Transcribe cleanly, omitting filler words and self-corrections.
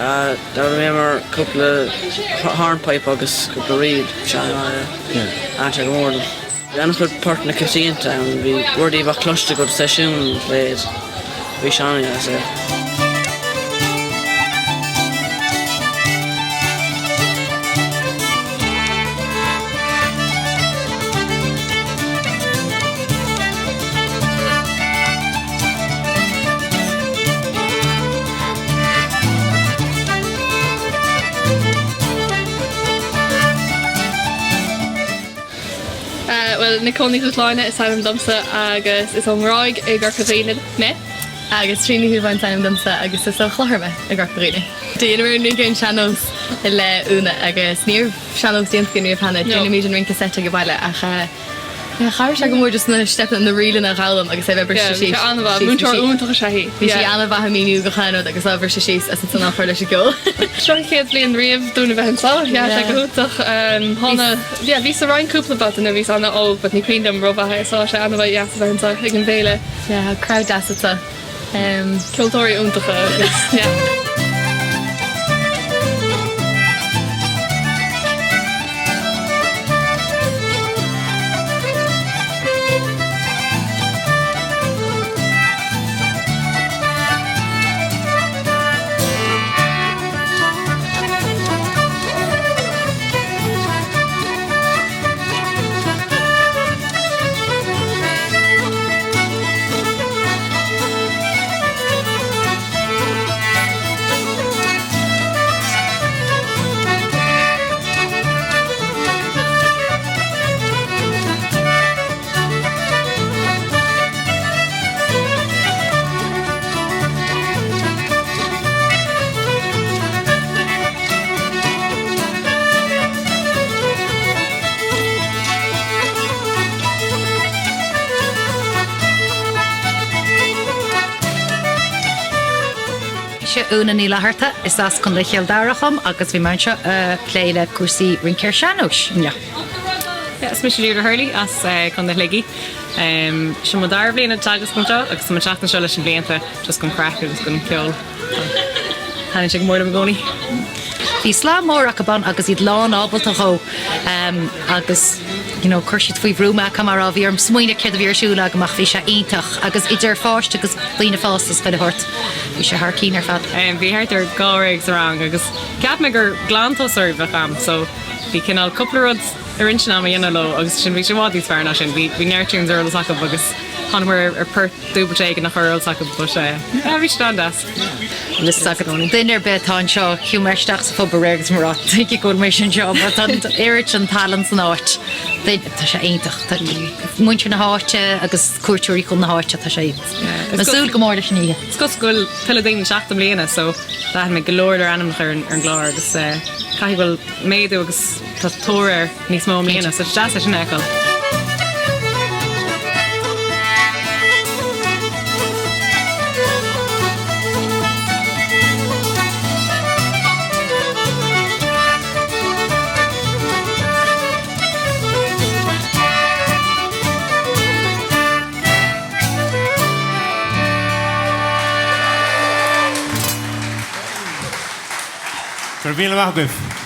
D'fhoghlaimíomar cúpla hornpipe agus cúpla ríl. Bhí sé an-mhaith, yeah. Thaitin sé go mór liom. Bhí an-chuid portanna coitianta ann, bhí rudaí a bheadh cloiste agat i seisiún fléad. Bhí sé an-deas, yeah. Bhuel, Nicole Ní Dhúshláine is ainm domsa agus is ón nGráig i gCorca Dhuibhne mé. Agus Tríona Ní Dhúbháin is ainm domsa agus is ó Chlochar mé i gCorca Dhuibhne. Dheineamar an rince ar an sean-nós le Úna agus ní raibh sean-nós déanta againn riamh cheana. Déanaimid an rince seit ag baile ach chabhraigh sé go mór just na steipeanna, na ríleanna a dh'fhoghlaim agus é a bheith briste síos. Bhí sé an-mhaith, múinteoir iontach is ea í. Bhí sí an-mhaith ag míniú gach aon rud agus á bhriseadh síos agus ansan á chur leis an gceol. Seo an chéad bhliain riamh dúinn a bheith anseo, yeah, sé go hiontach. Thána, yeah, bhíos sa Rinn cúpla babhta nuair a bhíos an-óg but ní cuimhin liom rómhaith é so tá sé an-mhaith deas a bheith anseo ag an bhféile. Yeah, crowd deas anseo. Ceoltóirí iontacha agus yeah. Mise Úna Ní Fhlatharta, is as Contae Chill Dara dhom agus bhí mé anseo ag plé le cúrsaí rince ar sean-nós inniu. Is mise Deirdre Hurley as Contae Shligigh. Seo mo dara bhliain ag teagasc anseo agus tá mé ag teacht anseo leis na blianta just don chraic agus don ceol. Taitníonn sé go mór liom i gcónaí. Bhí slám mór acu ann agus iad lán ábalta dhó agus you know chuir siad faoi bhrú mé mar a bhí orm smaoineamh céard a bhí ar siúl agam ach bhí sé iontach agus idir pháiste agus daoine fásta is chuile shórt bhí sé thar cinn ar fad. Bhí thart ar 12 sa rang agus cheap mé gur glantosóirí a bheadh a'm so bhí cineál cúpla rud ar intinn a'm a dhéanamh leo agus sin bhí sé i bhfad níos fearr ná sin. Bhí bhí neart tunes ar eolas acu agus thángamar ar port dúbailte éigin nach raibh ar eolas acu but yeah bhí siad an-deas. Bhfuil fhios agat duine ar bith atá anseo, chuaigh mé isteach sa phub aréir agus mé ag rá tuige go bhfuil mise anseo mar tá an oiread sin tallann san áit. Tá sé iontach. Tá muintir na háite agus cuairteoirí chun na háite, tá sé ag súil go mór leis an oíche. Is cosúil go bhfuil tuilleadh daoine ag teacht i mbliana so d'aithin mé go leor leor ainmneacha ar an gclár agus caithfidh go bhfuil méadú agus tá tóir air níos mó i mbliana so is deas é sin a fheiceáil. Go raibh míle maith agaibh.